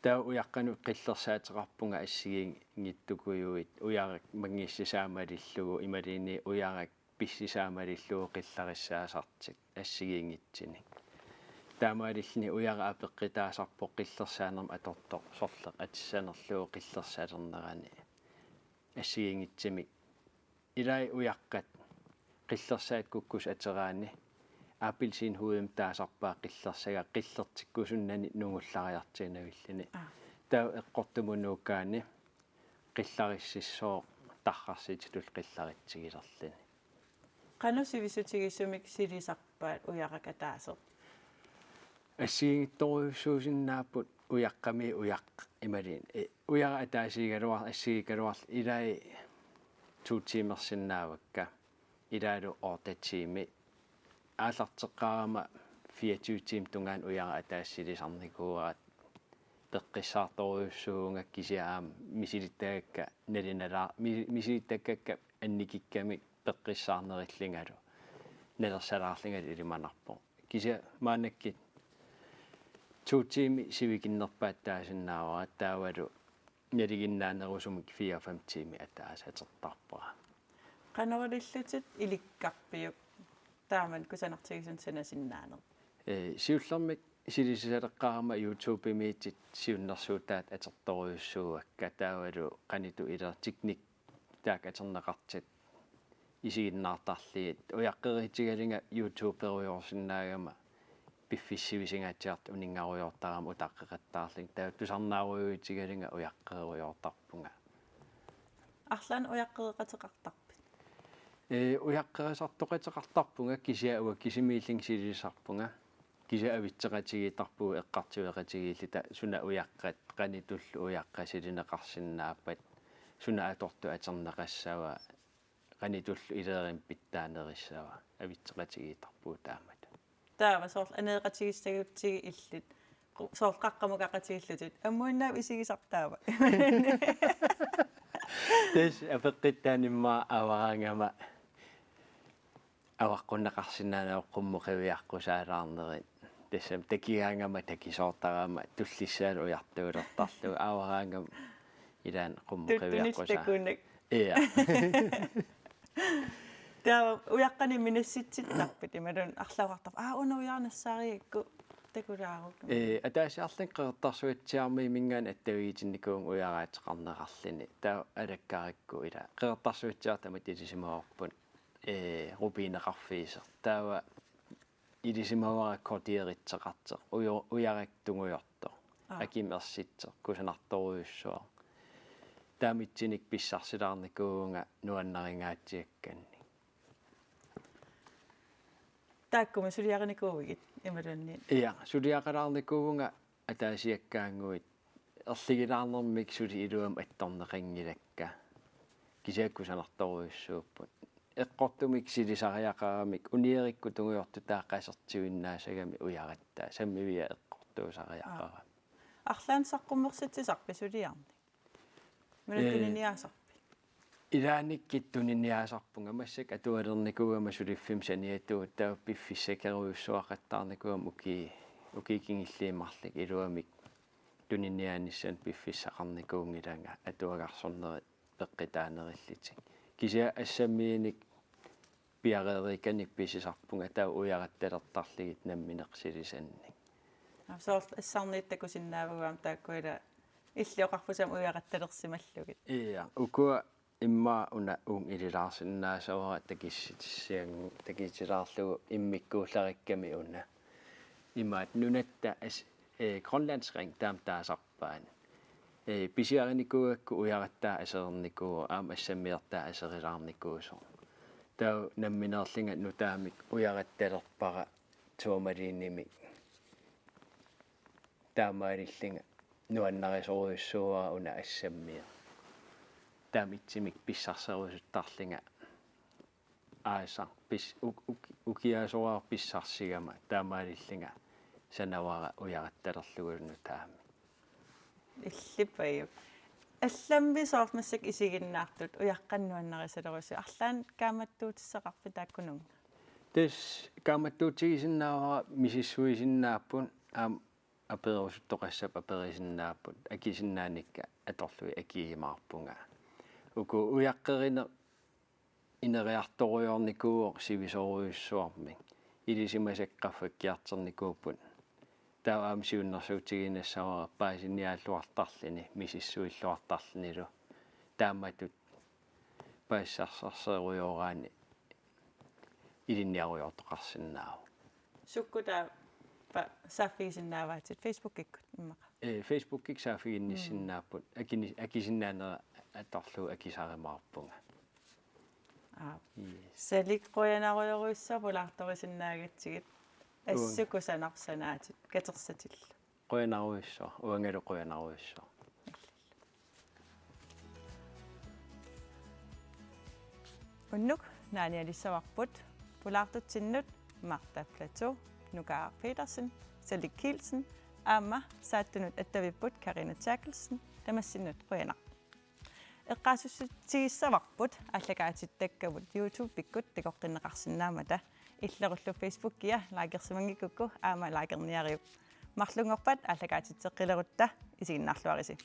Taava ujaqqanut qillarsaateqarpunga assigiinngitsukujuit, ujarak manngissisaa malillugu imaluunniit ujarak pississaa malillugu qillarissaasartut assigiinngitsunik. Taamaalilluni ujarak apeqqutaasarpoq qillarsaanermut atortoq sorleq atissanerlugu qillersalernerani assigiinngitsumik. Ilai ujaqqat qillersaat kukkusut ateraanni appelsiinhudeqartarpaa qillersaat qillertikkusunnani nungullariartuinnavilluni. Aa. Taava eqqortumut nuukkaanni qillarississooq tarrarsititut qillaritsigilerluni. Qanoq sivissutigisumik silisarpaat ujarak ataaseq? Assigiinngitsorujussuusinnaapput ujaqqami ujaq imaluunniit. Ee, ujarak ataasigaluar-, assigigaluarlugu ilai to timersinnaavakka. Ilaalu otte timer. Aallarteqqaarama fireogtyve timer tungaanut ujarak ataaseq silisarnikuuara peqqissaartorujussuuvunga kisianni aamma misilittagakka nalinalaa-, mi-, misilittakkakka annikikkamik peqqissaarnerillungalu nalersalaarlungalu ilimanarpoq. Kisianni maannakkut to timer sivikinnerpaattaasinnaavara taavalu nalinginnaanerusumik fire-fem timer ataaseq atortarpara. Qanoq ilillutit ilikkarpiuk taamani kusanartigisunut sanasinnaaneq? Ee, siullermik silisaleqqaarama YouTube-imiittut siunnersuutaat atortorujussuuakka taavalu qanoq iler teknik taakku atorneqartut isiginnaartarlugit. Ujaqqeritigalunga YouTuberujoorsinnaagama piffissaq sivisungaatsiartoq uninngarujoortarama utaqqeqattaarlunga. Taava tusarnaarujoorutigalunga ujaqqerujoortarpunga. Arlaannik ujaqqeqateqartarpit? Ee, ujaqqerisartoqateqartarpunga kisianni uanga kisimiillunga silisarpunga. Kisianni avitseqatigiittarpugut eqqartueqatigiilluta suna ujaqqat, qanoq-tullu ujaqqat silineqarsinnaappat, suna atortut atorneqassava, qanoq-tullu ilerimik pitsaanerissava, avitseqatigiittarpugut taamatut. Taava soorlu aneeqatigissagutsigit illit, qu-, soorlu qaqqamukaqatigiillutit, ammuinnaavit isigisartaava? Tassa apeqqutaanut immaqa avaraangama avaqqunneqarsinnaaneq qummut qiviaqqusaalaarnerit. Tassami takigaangama takisoortarama tullissaalu ujartuulertarlugu avaraangama ilaanni qummut qiviaqqusaa-. Tuttunillu takunak. Ja. Taava ujaqqanik minassitsittarpit imaluunniit arlaqartarpit. Aa, una ujarak nassaarigakku takulaaruk. Ee, ataasiarlunga Qeqertarsuatsiaarmiiminngaanniit attavigiitinnikuuvunga ujaraateqarneqarluni. Taava alakkarukku ila Qeqertarsuatsiaartut tamatta ilisimavarput, ee, rubineqarfiisoq. Taava ilisimavara kordiiritseqartoq, ujo-, ujarak tungujortoq. Aa. Akimut ersittoq, kusanartorujussuaq. Taamaattunik pissarsilaarnikuuvunga nuannarigaatsiakkannik. Taakkumi suliarinikuuigit imaluunniit? Ja, suliaqalaarnikuuvunga ataasiakkaannguit erligilaarnermik suli iluamik attorneqanngilakka. Kisianni kusanartorujussuupput. Eqqortumik silisariaqaramik uniorekkut tungujortoq taava qasertuinnaassagami ujaratta. Sammiviat eqqortuusariaqarami. Aa. arlaannik saqqummersitsisarpit suliarnik? Imaluunniit tuniniaasarpit? Ilaannikkut tuniniaasarpunga, massakkut atualernikuugama suliffimmi saniatigut, taava piffissakerujussuaqattaarnikuugama uki-, ukiut kingulliit marluk, iluamik tuniniaanissamut piffissaqarnikuunngilanga atuagarsornerit peqqutaanerillutik. Kisianni assammiinik piareerikkanik pisisarpunga, taava ujarattalertarlugit nammineq sulisannik. Aa, soorlu assarniit takusinnaavagut aamma taakku ila illit oqarfiit aamma ujarattalersimallugit. Ja, ukua immaqa una uunga ililaarsinnaasavara takissutissian-, takissutilaarlugu immikkuullarikkami una. Imaattoq nunatta as-, ee, Grønlandsring taama taasarpaat. Ee, pisiarinikuugakku ujarattaa aserornikuuvoq, aamma assammiortaa aserulaarnikuusoq. Taava nammineerlunga nutaamik ujarattalerpara tourmalinimik. Taamaalillunga nuannarisorujussuuara una assammiu. Taama ittumik pissarserusuttarlunga aasaq pis-, uk-, uk-, ukiaasoraara pissarsigama, taamaalillunga sanavara ujarattalerlugu nutaamik. Illit pajup. Allammi soorlu massakkut isiginnaartut ujaqqanik nuannarisalerusut, arlaannik kaammattuutissaqarpit taakkununnga? Tassa kaammattuutigisinnaavara misissuisinnaapput, aamma aperisuttoqassapput aperisinnaapput, akisinnaanikka atorlugit akiumaarpunga. Uku ujaqqerineq ineriartorujoornikuuvoq sivisoorujussuarmik. Ilisimasakka qaffakkiartornikuupput. Taava aamma siunnersuutigiinnassavara paasiniaalluartarluni, misissuilluartarlunilu. Taamatut paasisarsiorujooraanni ilinniarujoortoqarsinnaavoq. Sukkut taava saaffigisinnaavaatsit Facebookikkut immaqa? Ee, Facebookikkut saaffiginnissinnaapput, akini-, akisinnaanerat atorlugu akisarumaarpunga. Aap. Yes. Salik, qujanarujorujussuaq pulaartorisinnaagatsigit. Uanga. Assut kusanarpoq sanaatit katersatillu. Qujanarujussuaq, uangalu qujanarujussuaq. Unnuk naanialissavarput pulaartutsinnut Marta Platou, Nuka Petersen, Salik Kielsen, aamma saattunut attavipput Karina Terkelsen, tamassinnut qujanaq. Eqqaassussitsigissavarput aallakaatitakkavut YouTube-ikkut takoqqinneqarsinnaammata, illerullu Facebookia likersimanngikkukku aamma likerniariuk. Marlunngorpat aallakaatitseqqilerutta, isiginnaarluarisi.